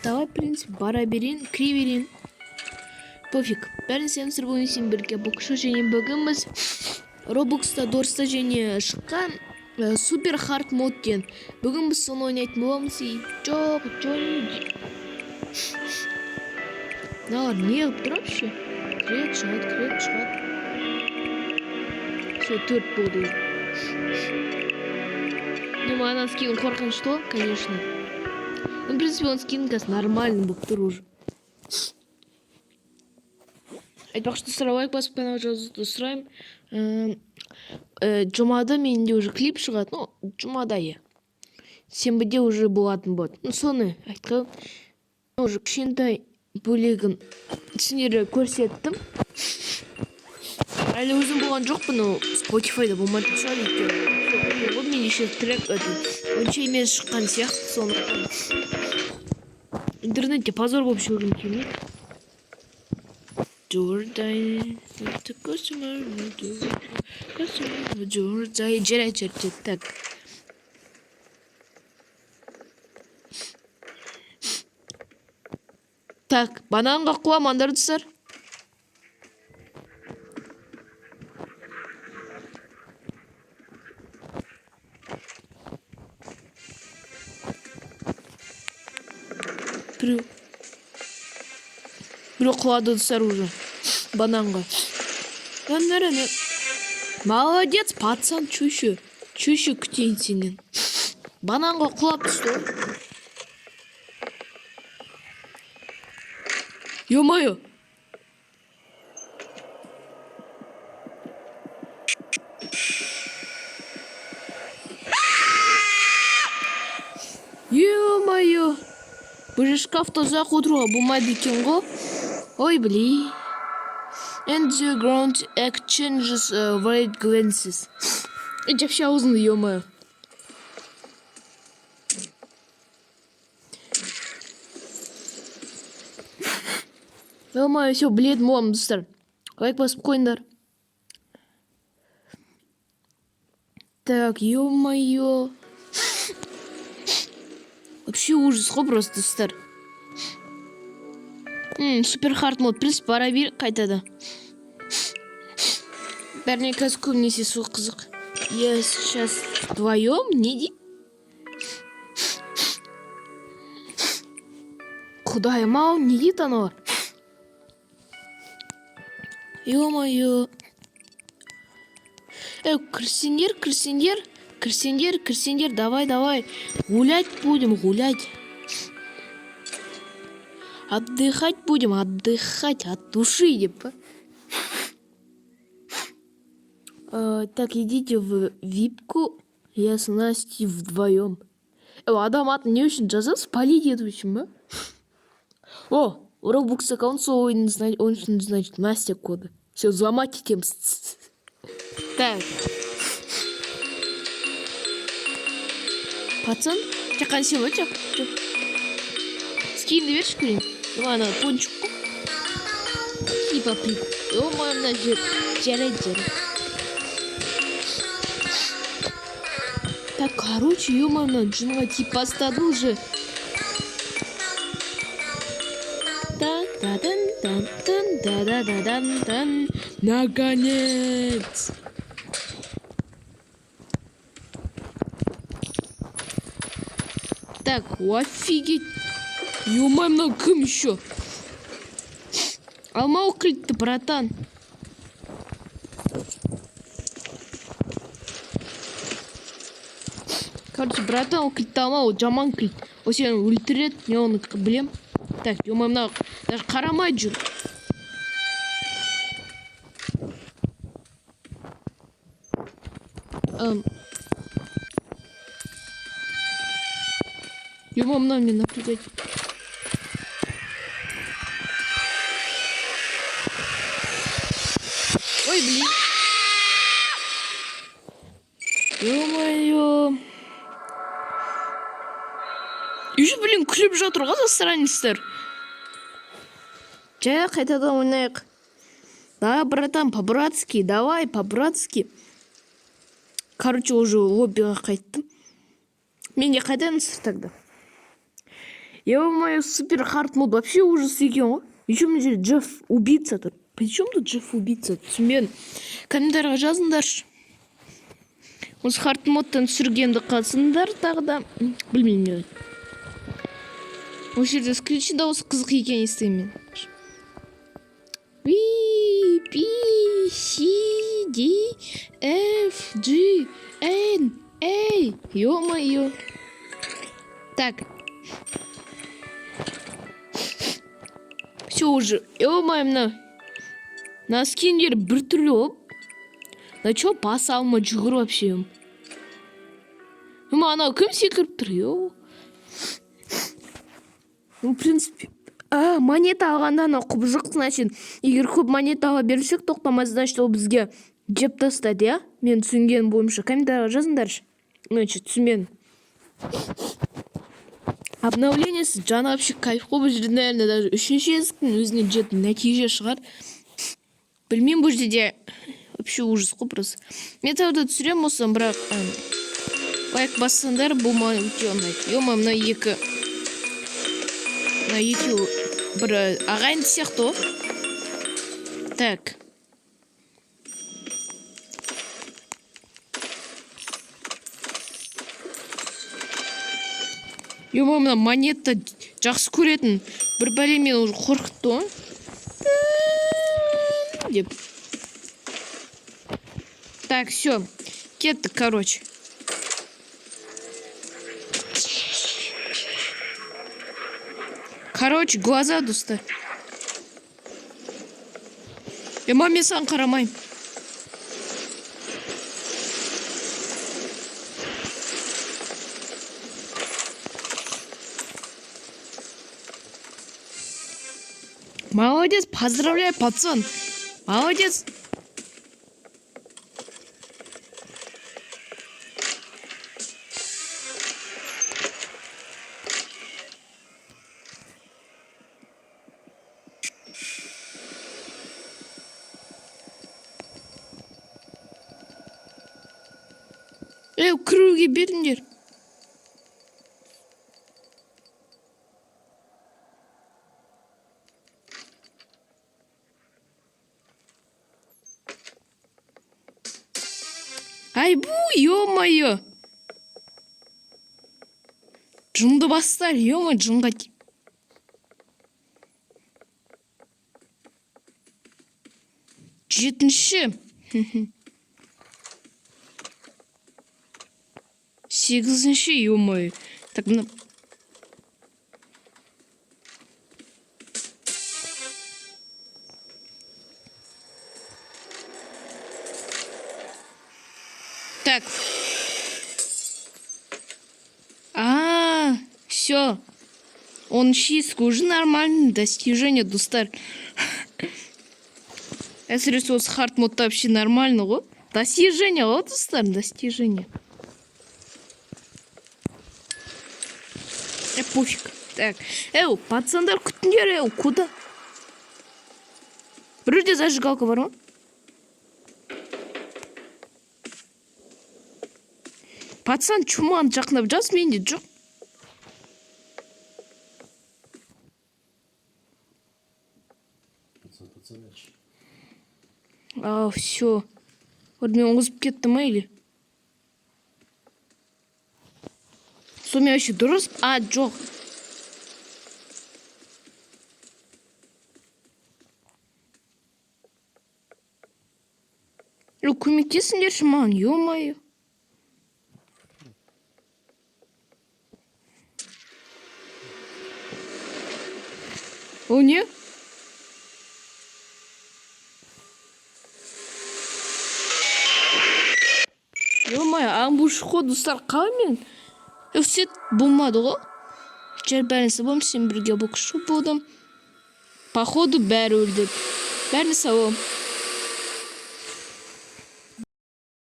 Давай, в принципе, бара берейін, кіре берейін. Пофиг. Бәрін сәлеметсіздер, бүгін сен бірге Бокшы, және бүгін біз Robloxта Дорста және шыққан Супер Хард мод деген. Бүгін біз соны ойнайтын боламыз. И жоқ, Джонни. Мыналар не қылып тұр вообще? Кіреді, шығады, кіреді, шығады. Все, төрт болды уже. Ну, маған скин қорқынышты ғой, конечно. Ну, в принципе, он скин қазір нормальный болып тұр уже. Айтпақшы, достар, лайк басып, канал жазуды сұраймын. Жұмада менде уже клип шығады. Ну, жұмада, иә. Сенбіде уже болатын болады. Ну, соны айтқан. Уже кішкентай бөлегін сендерге көрсеттім. Әлі өзім болған жоқпын, но Spotify'да болмайтын шығар, өйткені ол мен еще трек этот онша емес шыққан сияқты, сондықтан интернетте позор болып жүргім келмейді. Jordan, Jordan, жарайды, жарайды, так. Так, бананға құламаңдар, достар. Біреу құлады, достар, уже бананға. Молодец, пацан, чё еще? Чё еще күтейін сенен? Бананға құлап түсті ғой. Ё-моё! Ё-моё! Бұл же шкафта ұзақ отыруға болмайды екен ғой. Ой, блин. And the ground exchanges worried glances. Жапшы аузыңды, ё-моё. Ё-моё, все, білетін боламын, достар. Лайк басып қойыңдар. Так, ё-моё. Вообще ужас қой просто, достар. Супер хард мод, в принципе, бара бер қайтадан. Бәріне қазір көбінесе сол қызық. Я сейчас вдвоем не дейді? Құдайым ау, не дейді аналар? Ё-моё. Эй, кірсеңдер, кірсеңдер, кірсеңдер, кірсеңдер, давай, давай. Гулять будем, гулять. Отдыхать будем, отдыхать от души, деп па? Так, идите в випку, я с Настей вдвоем. Адам атын не үшін жазасыз? Палить ету үшін ба? О, Roblox аккаунт сол ойын, он үшін, значит, Настя коды. Все, взломать етеміз. Так. Пацан, тек қана сен ба, жоқ? Жоқ. Скинді берші, көрейін. Ана пончик қой. Типа пип. Ё-моё, мына жер. Жарайды, жарайды. Так, короче, ё-моё, мына жынға тиіп бастады уже. Та дан тан тан да да да дан тан. Наконец! Так, офигеть. Ё-моё, мынау кім еще? Алма кілтті, братан. Короче, братан, ол кілтті алма, ол жаман кілт. Ол сені өлтіреді, мен оны білем. Так, ё-моё, мынау даже қарамай жүр. Ё-моё, мынау мені напрягать. Ой, блин. Ё-моё. Еще, блин, күліп жатыр ғой засранецтер. Жай қайтадан ойнайық. Давай, братан, по-братски, давай, по-братски. Короче, уже лоббиға қайттым. Мен де қайтайын тогда. Ё-моё, супер хард мод вообще ужас екен ғой. Еще мына жерде Джефф убийца тұр. При чем тут Джефф убийца? Түсінбедім. Комментарийға жазыңдаршы. Осы хард модтан түсіргенді қалсыңдар тағы да. Білмеймін не. Осы жерде скричі дауысы қызық екенін естимін мен. Ви, B, C, D, F, G, N, A. Ё-моё. Так. Все уже. Ё-моё, мына скиндер біртүрлі болып. Мына че баса алмай жүгір вообще. Ну, анау кім секіріп тұр, ё? Ну, в принципе. А, монета алғанда анау құбыжық, значит, егер көп монета ала берсек, тоқтамай, значит, ол бізге жеп тастайды, иә? Мен түсінгенім бойынша. Комментарийға жазыңдаршы. Мен вообще түсінбедім. Обновлениесі жаңа вообще кайф қой. Бұл жерде, наверное, даже үшінші есіктің өзіне жететін нәтиже шығар. Білмеймін, бұл жерде вообще ужас қой просто. Мен тағы да түсіремін осыны, бірақ лайк бассаңдар, бұл маған өте ұнайды. Ё-моё, мына екі. Мына екеуі бір ағайынды сияқты ғой. Так. Ё-моё, мына монета жақсы көретін бір бәле мені уже қорқытты ғой. Деп. Так, все. Кеттік, короче. Короче, глаза, достар. Ема, мен саған қарамаймын. Молодец, поздравляю, пацан. Молодец. Ей, кіруге беріңдер. Айбу, ё-моё. Жынды бастар, ё-моё, жынға тиіп. Жетінші. Сегізінші, ё-моё. Так, мына. Так. А, все. Он есік уже нормальный достижение, достар. Әсіресе осы хард модта вообще нормально ғой. Достижение ғой, достар, достижение. Пофиг. Так, эу, пацандар, күтіңдер, эу, куда? Бір жерде зажигалка бар ма? Пацан, чуман жақындап жаз, менде жоқ. Пацан, пацаныч. А, все. Вот мен озып кетті ма или? Сонымен вообще дұрыс? А, жоқ. Е, көмектесіңдерші маған, ё-моё. О, не? Ё-моё, амбуш қой, достар, қалай мен? Все болмады ғой. Жер бәрін сау, сен бірге бұл күшті болдым. Походу бәрі өлді. Бәріне сау.